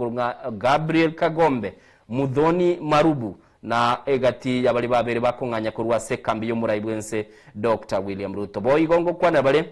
okorwa ng'a Gabriel Kagombe, Muthoni Marubu, na egati y'abaria babere bakong'anya korwa ase ekambi y'omorai bw'ense Doctor William Ruto. Boigo ngokwanera bare,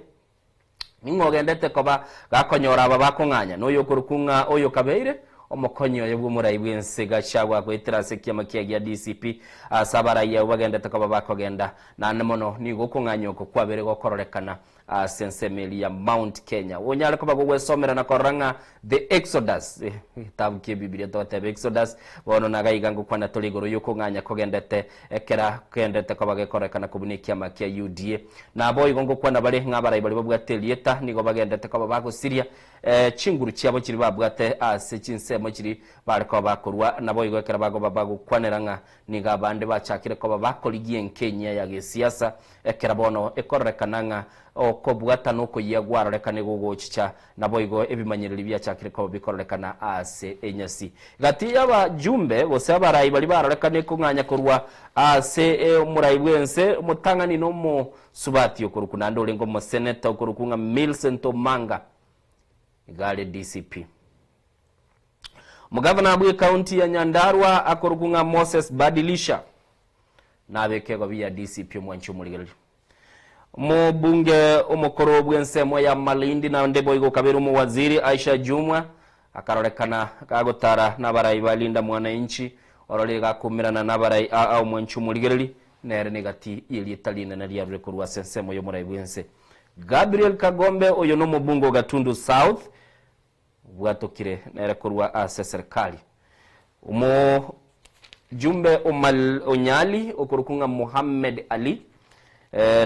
Ning'o ogendete koba gakonyora aba bakong'anya, na oyokorokwa ng'a oyo kabeire omokonyi oye bw'omorai bw'ense Gachagua goetera ase ekiama kiaye gia DCP ase abarai abwo bagendete koba bakogenda. Naende mono nigo okong'anya oko kwabeire gokororekana ase ensemo eria ya Mount Kenya. Onyare koba gogwesomera na korora ng'a The Exodus, egetabu ki'Ebibilia togoteba Exodus, bono naga iga ngokwana tore igoro y'okong'anya kogendete ekera kegenderete koba gekororekana kobuna ekiama kia UDA. Naboigo ngokwana bare ng'a abarai baria babwate erieta nigo bagenderete koba bagosiria chinguru chiabo chiria babwate ase chinsemo chiria bare koba bakorua. Naboigo ekero bagoba bagokwanera ng'a nigo abande bachakire koba bakorigia enkenyia ya gesiasa ekero bono ekororekana ng'a okobwatana okoyia gwarorekane gogochicha Naboigo ebimanyereri biachakire koba bikororekana ase enyasi. Gati y'abajumbe gose abarai baria barorekane kong'anya korwa ase omorai bw'ense omotang'ani na omosubati okorokwa naende orenge omoseneta okorokwa ng'a Millicent Omanga iga are DCP. Omogavana bw'ecounty ya Nyandarua akorokwa ng'a Moses Badilisha nabeke egobi ya DCP omwanchi omorigereria. Omobunge omokoro bw'ensemo ya Malindi naende boigo okabeire omowaziri Aisha Jumwa akarorekana gagotara nabarai ba Linda Mwananchi ororire gakumerana nabarai aa omwanchi omorigereri nere negati yerieta rinene riarure korwa ase ensemo yomorai bwense Gabriel Kagombe oyo nomobunge o Gatundu South Bwatokire nere korwa ase serikali. Omojumbe omal Onyali okorokwa ng'a Mohammed Ali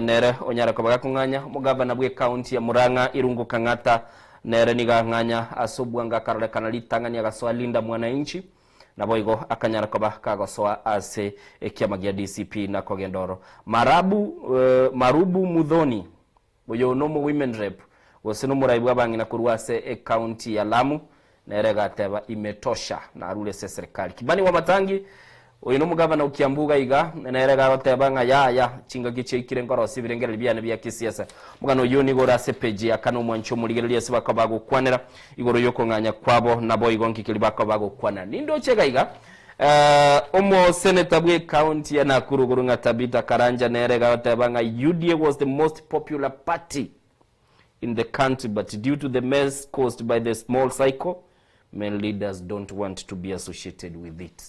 nere onyare koba gakong'anya omogavana bw'ecounty ya Murang'a Irungu Kang'ata nere nigo ang'anya ase obwango akarorekana ritang'ani agasoa Linda Mwananchi naboigo akanyara koba kagosoa ase ekiama gia DCP na kogenda oro Marabu Marubu Muthoni Oyo nomo women rep gose nomorai bw'abang'ina korwa ase ecounty ya Lamu nere egateba imetosha narure ase eserikali. Kimani Wamatangi oyo nomogavana o Kiambu iga iga nere gagoteba ng'a yaya chingaki chiaikire nkorosia ebirengererio biane bia kisiasa. Omogano oyio nigo ore ase epeji ya kane omwanchi omorigereria ase bakoba bagokwanera igoro yokong'anya kwabo naboigo nkikeri bakoba bagokwana. Nindoche iga iga Omoseneta bw'ecounty ya Nakuru korwa ng'a Tabitha Karanja nere gagoteba ng'a UDA was the most popular party in the country but due to the mess caused by the small cycle many leaders don't want to be associated with it.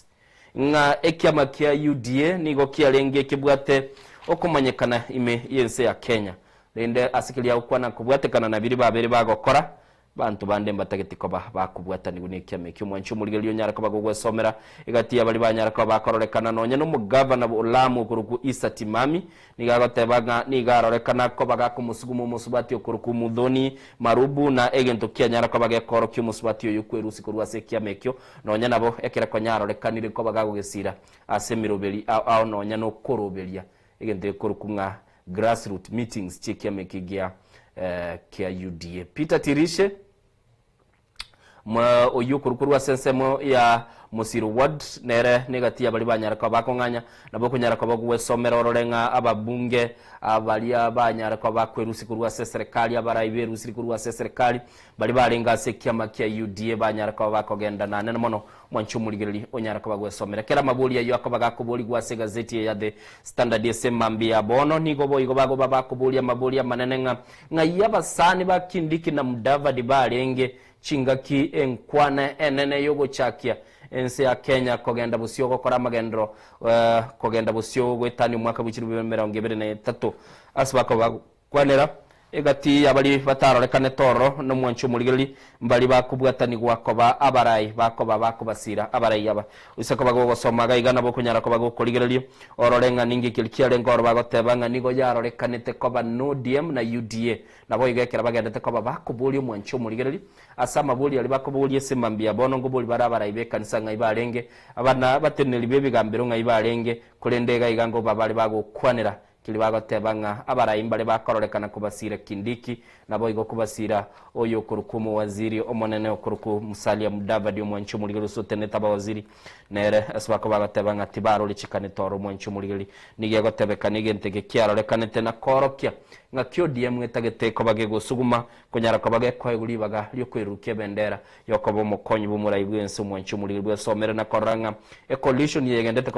Ng'a ekiama kia UDA nigo kiarenge kebwate okomanyekana ime y'ense ya Kenya rende ase keria gokwana kobwatekana na biria babere bagokora Abanto bande mbatageti koba bakobwatanigwa nekiama ekio. Omwanchi omorigereria onyare koba gogwesomera egati y'abaria banyare koba bakororekana nonya nomogavana o Lamu okorokwa Issa Timami nigo agoteba ng'a nigo arorekana koba gakomosuguma omosubati okorokwa Muthoni Marubu na egento kianyara koba gekoorokia omosubati oyo kwerusia korwa ase ekiama ekio nonya nabo ekero konya arorekanire koba gagogesira ase emeroberi ao ao nonya nokoroberia egento gekorokwa ng'a Grassroot meetings chi'ekiama eke gia kia UDA. Peter Tirishe mwa oyio okorwa korwa ase ensemo ya Mosiro Ward nere negati y'abaria banyare koba bakong'anya nabo okonyara koba gwesomera orore ng'a ababunge abaria banyare koba bakwerusia korwa ase eserekari abarai berusiri korwa ase eserekari baria barenge ase ekiama kia UDA banyare koba bakogenda naende mono Mwanche omorigereria onyare koba gwesomera kera amabori ayio akoba gakoborigwa ase egazeti eye ya The Standard ase mambia ya bono. Nigo boigo bagoba bakoboria amabori amanene ng'a ng'ai abasani ba Kindiki na Mudavadi barenge chingaki enkwana enene y'ogochakia ense ya Kenya kogenda bosio gokora amagenderero kogenda bosio goetania omwaka bwe chilifu emerongo ebere na etato ase bakoba Kwanera egati y'abaria batarorekanete ororo nomwanchi omorigereria, mbaria bakobwatanigwa koba abarai bakoba bakobasira abarai aba. Oise koba gogosoma iga iga nabo okonyara koba gokorigereria orore ng'a ninki keria kiarenge ororo bagoteba ng'a nigo yarorekanete koba n'ODM na UDA. Naboigo ekero bagendete koba bakoboria omwanchi omorigereria ase amaborio aria bakoboria ase mambia bono nkoboria bare abarai b'ekanisa ng'ai barenge, abana abateneneri b'ebigambero ng'ai barenge, korende iga iga ngoba bare bagokwanera. Keria bagoteba ng'a abarai mbare bakororekana kobasiira Kindiki, naboigo kobasiira oyo okorokwa omowaziri omonene okorokwa Musalia Mudavadi, omwanchi omorigeri ase otenenete abawaziri, nere ase bakoba bagoteba ng'a tibarori chikanete oro omwanchi omorigeri. Nigo egotebekana egento eke kiarorekanete na koorokia ng'aki ODM etagete koba gegosuguma konyara koba gekoegwa ribaga ri'okoirurukia ebendera y'okoba omokonyi bw'omorai bw'ense omwanchi omorigeri bwesomere na korora ng'a ecoalition eye egendete koba.